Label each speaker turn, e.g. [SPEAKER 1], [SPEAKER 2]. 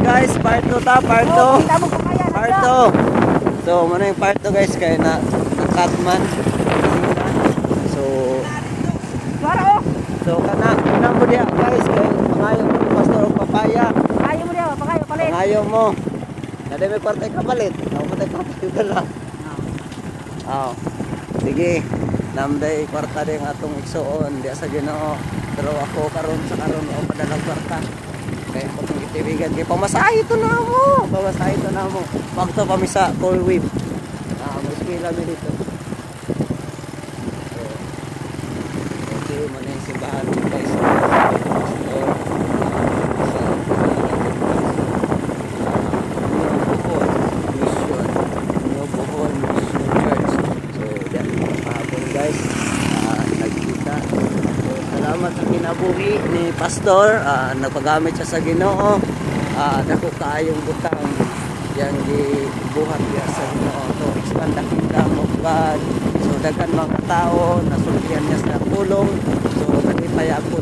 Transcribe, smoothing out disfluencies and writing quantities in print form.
[SPEAKER 1] guys, part 2 ta, part 2.
[SPEAKER 2] Oh, kita mo papaya.
[SPEAKER 1] Part 2. So, mao na yung part 2, guys, kay na na-cut man. So,
[SPEAKER 2] Suara oh.
[SPEAKER 1] So kana mo diha, guys, kay pangayo mo ni Pastor og papaya.
[SPEAKER 2] Ayaw mo diya, pangayo palit.
[SPEAKER 1] Pangayo mo. Na may kwarta kapalit. Ako mo tay kwarta dala. Oh. Sige. Namday kwarta din atong igsuon diha sa Ginoo. Pero ako karon sa karon ako padalang kwarta. Kaya ko itong gitiwigan kay pamasahe to na mo. Pamasahe to na mo. Magto pa mi sa Cool Whip. Ah, may eskwela mi dito. So, okay, mao na yung simbahan, guys. Pastor, sa New Bohol Mission. New Bohol Mission Church. So, diyan kahapon, guys. Nagkita. So, salamat sa kinabuhi ni Pastor. Nagpagamit siya sa Ginoo. Dako kaayong butang yang gibuhat diya sa Ginoo to expand the kingdom of God. So daghan mga tao nasultihan niya sa pulong. So nalipay ako.